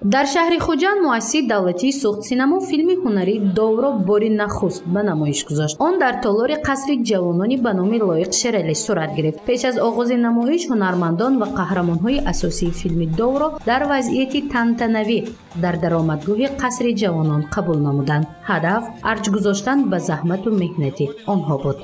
Дар шаҳри Хуҷанд муассисаи давлатии Суғдсинамо филми ҳунарии Довро бори нахуст ба намоиш гузошт. Он дар толори қасри ҷавонони ба номи Лоиқ Шералӣ сурат гирифт. Пеш аз оғози намоиш ҳунармандон ва қаҳрамонҳои асосии филми Довро дар вазъияти тантанавӣ дар даромадгоҳи қасри ҷавонон қабул намуданд. Ҳадаф арҷ гузоштан ба заҳмату меҳнати онҳо буд.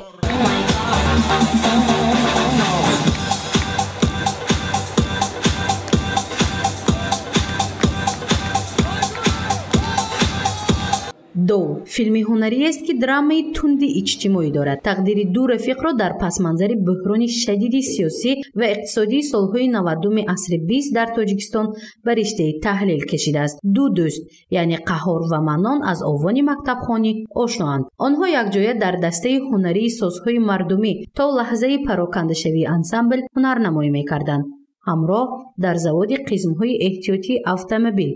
Дов филми ҳунариест, ки драмаи тунди иҷтимоӣ дорад. Тақдири ду рафиқро дар пасманзари буҳрони шадиди сиёсӣ ва иқтисодии солҳои 90-уми асри 20 дар Тоҷикистон ба риштаи таҳлил кашидааст. Ду дӯст, яъне Қаҳор ва Маннон, аз овони мактабхонӣ ошноанд. Онҳо якҷоя дар дастаи ҳунарии созҳои мардумӣ то лаҳзаи парокандашавии ансамбл ҳунарнамоӣ мекарданд. Ҳамроҳ дар заводи қисмҳои эҳтиётии автомобил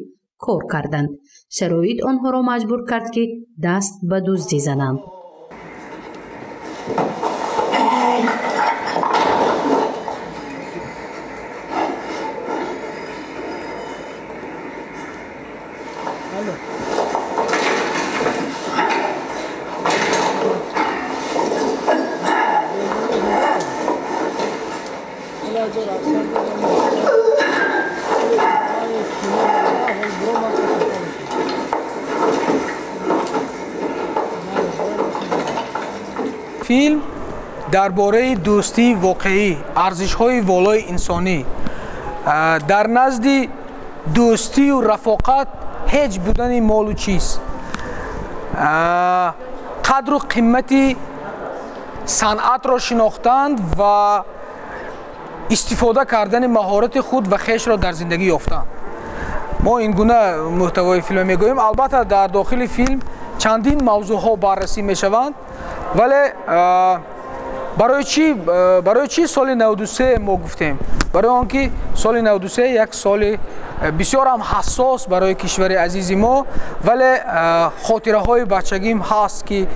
кор карданд. Шароит онҳоро маҷбур кард, ки даст ба дуздӣ зананд. Филм дар бораи дӯстии воқеӣ, арзишҳои волои инсонӣ. Дар назди дӯстию рафоқат ҳеҷ будани молу чиз, қадру қимати санъатро шинохтанд ва истифода кардани маҳорати худ ва хешро дар зиндагӣ ёфтанд. Мо ин гуна мӯҳтавои филм мегӯем. Албатта, дар дохили филм чандин мавзӯъҳо баррасӣ мешаванд, вале барои чӣ соли 93 мо гуфтем? Барои он ки соли 93 як соли бисёр ҳам ҳассос барои кишвари азизи мо, вале хотираҳои бачагим ҳаст, ки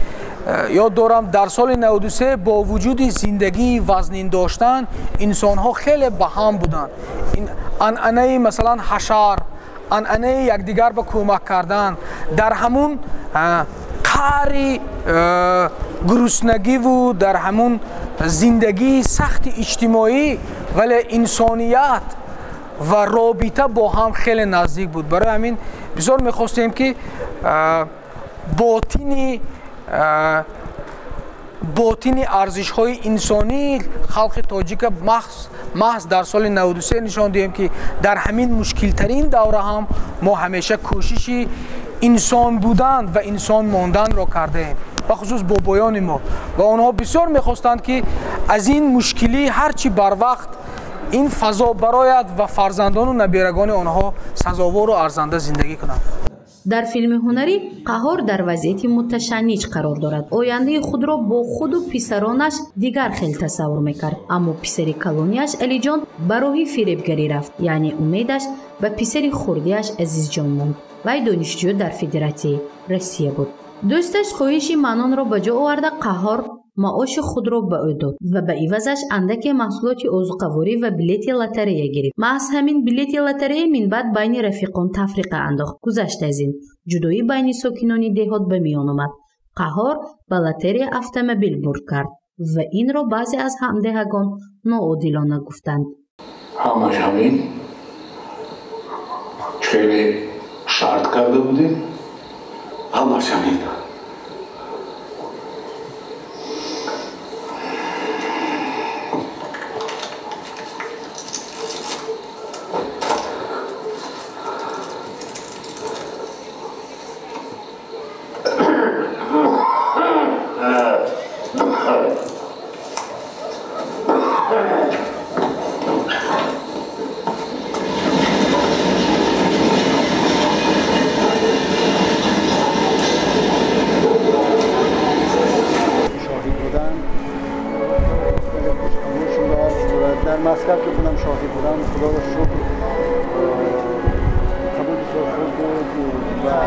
ёд дорам, дар соли 93 бо вуҷуди зиндагии вазнин доштан инсонҳо хеле ба ҳам буданд. Анъанаи, масалан, ҳашар, анъанаи якдигар ба кӯмак кардан дар ҳамун қаъри гуруснагиву дар ҳамун зиндагии сахти иҷтимоӣ, вале инсоният ва робита бо ҳам хеле наздик буд. Барои ҳамин бисёр мехостем, ки ботини арзишҳои инсонии халқи тоҷика маҳз дар соли 93 нишон диҳем, ки дар ҳамин мушкилтарин давра ҳам мо ҳамеша кӯшиши инсон будан ва инсон монданро кардаем, бахусус бобоёни мо. Ва онҳо бисёр мехостанд, ки аз ин мушкилӣ ҳарчи барвақт ин фазо барояд ва фарзандону набирагони онҳо сазовору арзанда зиндагӣ кунанд. Дар филми ҳунарӣ Қаҳор дар вазъияти муташанниҷ қарор дорад. Ояндаи худро бо худу писаронаш дигар хел тасаввур мекард, аммо писари калонияш Алиҷон ба роҳи фиребгарӣ рафт, яъне умедаш ба писари хурдиаш Азизҷон монд. Вай донишҷӯ дар Федератсияи Россия буд. Дӯсташ хоҳиши Маннонро ба ҷо оварда, Қаҳор маоши худро ба ӯ дод ва ба ивазаш андаке маҳсулоти озуқаворӣ ва билети лотарея гирифт. Маҳз ҳамин билети лотарея минбаъд байни рафиқон тафриқа андохт. Гузашта аз ин, ҷудоӣ байни сокинони деҳот ба миён омад. Қаҳор ба лотерея автомобил бурд кард ва инро баъзе аз ҳамдеҳагон ноодилона гуфтанд. Ҳамаш ҳамин хеле шарт карда будем, ҳамаш ҳамин. Дар Москва ки худам шоҳид будам, худоро шукр, қабул бисёр хуб буд ва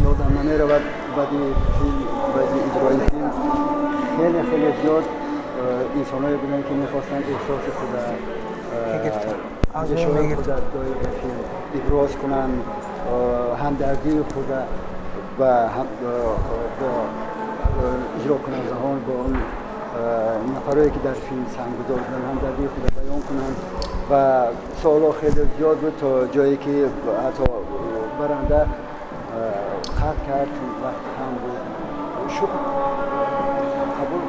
ёдам намеравад, баъди филм, баъди иҷрои филм хеле хеле зиёд инсонҳое буданд, ки мехостанд эҳсоси худа андешаҳои худро доир ба филм иброз кунанд, ҳамдардии худро бо иҷрокунандаҳон, бо он нафарое ки дар филм саҳмгузор буданд, ҳамдардии худро баён кунанд. Ва суолҳо хеле зиёд буд, то ҷое ки ҳатто баранда қатъ кард, чун вақт кам буд. Шукр, қабул.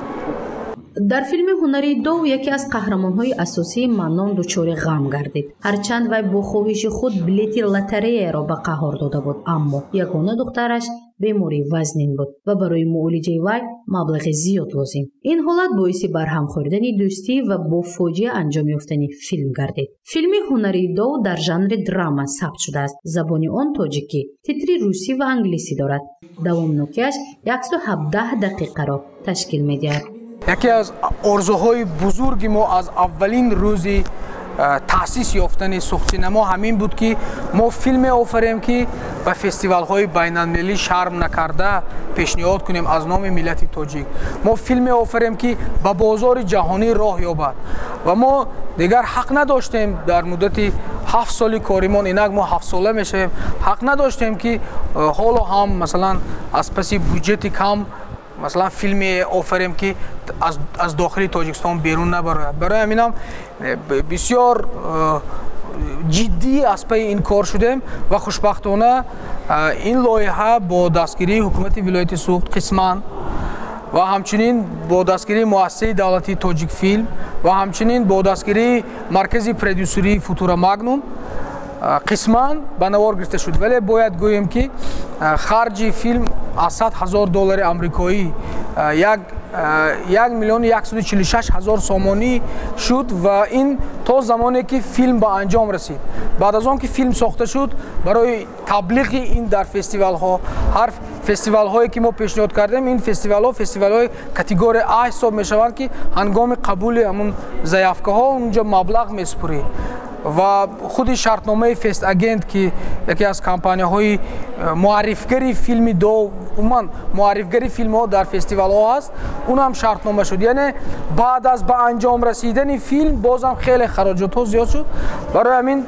Дар филми ҳунарии Дов яке аз қаҳрамонҳои асосии Маннон дучори ғам гардид. Ҳарчанд вай бо хоҳиши худ билети лотареяро ба Қаҳҳор дода буд, аммо ягона духтараш бемории вазнин буд ва барои муолиҷаи вай маблағи зиёд лозим. Ин ҳолат боиси барҳам хӯрдани дӯстӣ ва бо фоҷиа анҷом ёфтани филм гардид. Филми ҳунарии Дов дар жанри драма сабт шудааст. Забони он тоҷикӣ, титри русӣ ва англисӣ дорад. Давомнокиаш 117 дақиқаро ташкил медиҳад. Яке аз орзуҳои бузурги мо аз аввалин рӯзи таъсис ёфтани Суғдсинамо ҳамин буд, ки мо филме офарем, ки ба фестивалҳои байналмилалӣ шарм накарда пешниҳод кунем аз номи миллати тоҷик. Мо филме офарем, ки ба бозори ҷаҳонӣ роҳ ёбад, ва мо дигар ҳақ надоштем дар муддати 7 соли коримон, инак мо 7сола мешавем, ҳақ надоштем, ки ҳоло ҳам масалан аз паси буҷети кам масалан филме офарем, ки аз дохили Тоҷикистон берун набарояд. Барои ҳаминам бисёр ҷиддӣ аз пайи ин кор шудем ва хушбахтона ин лоиҳа бо дастгирии ҳукумати вилояти Суғд қисман ва ҳамчунин бо дастгирии муассисаи давлатии Тоҷикфилм ва ҳамчунин бо дастгирии маркази продюсерии Футура Магнум қисман ба навор гирифта шуд. Вале бояд гӯем, ки харҷи филм аз 100 000 доллари амрикоӣ, 1 146 000 сомонӣ шуд, ва ин то замоне ки филм ба анҷом расид. Баъд аз он ки филм сохта шуд, барои таблиғи ин дар фестивалҳо, ҳар фестивалҳое ки мо пешниҳод кардем, ин фестивалҳо фестивалҳои категория А ҳисоб мешаванд, ки ҳангоми қабули ҳамун заявкаҳо унҷо маблағ месупурӣ, ва худи шартномаи Фест Агент, ки яке аз компанияҳои муаррифгари филми Дов, умуман муаррифгари филмҳо дар фестивалҳо ҳаст, унам шартнома шуд. Яъне баъд аз ба анҷом расидани филм бозам хеле хароҷотҳо зиёд шуд. Барои ҳамин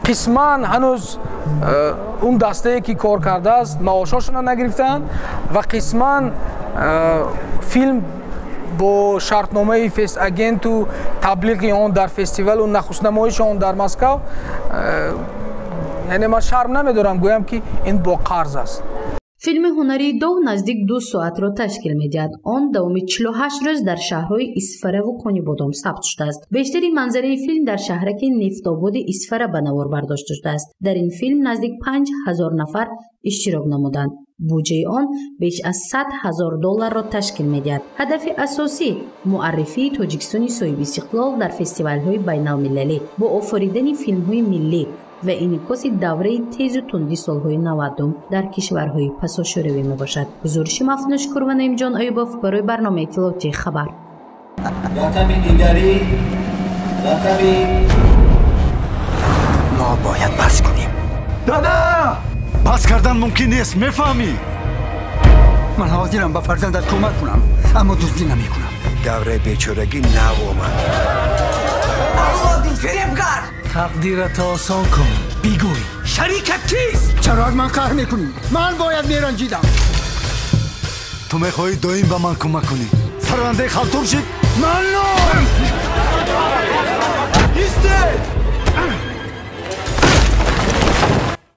қисман ҳанӯз он дастае ки кор кардааст, маошҳошонро нагирифтаанд, ва қисман филм бо шартномаи Фест Агенту таблиғи он дар фестивалу нахустнамоиши он дар Москав, яъне ман шарм намедорам гӯям, ки ин бо қарз аст. Филми ҳунарии Дов наздик 2 соатро ташкил медиҳад. Он давоми 48 рӯз дар шаҳрҳои Исфараву Конибодом сабт шудааст. Бештари манзараи филм дар шаҳраки Нефтободи Исфара ба навор бардошта шудааст. Дар ин филм наздик 5000 нафар иштирок намуданд. Буҷаи он беш аз 100 000 долларро ташкил медиҳад. Ҳадафи асосӣ муаррифии Тоҷикистони соҳибистиқлол дар фестивалҳои байналмилалӣ бо офаридани филмҳои миллӣ ва инъикоси давраи тезу тунди солҳои 90-ум дар кишварҳои пасошӯравӣ мебошад. Гузориши Мафтуна Шукур ва Наимҷон Аюбов барои барномаи иттилоотии «Хабар». Рақами дигарӣ, рақами Мо бояд бас кунем. Дада, бас кардан мумкин нест, мефаҳмӣ? Ман ҳозирам ба фарзандат кӯмак кунам, аммо дуздӣ намекунам. Давраи бечорагӣ нав омад. Аллодин фиребгар! Тақдирато осон кун, бигӯй, шарикат кист? Чаро аз ман қаҳр мекунӣ? Ман бояд меранҷидам. Ту мехоҳӣ доим ба ман кӯмак кунӣ? Сарвандаи халтур шид. Маннон! Истед!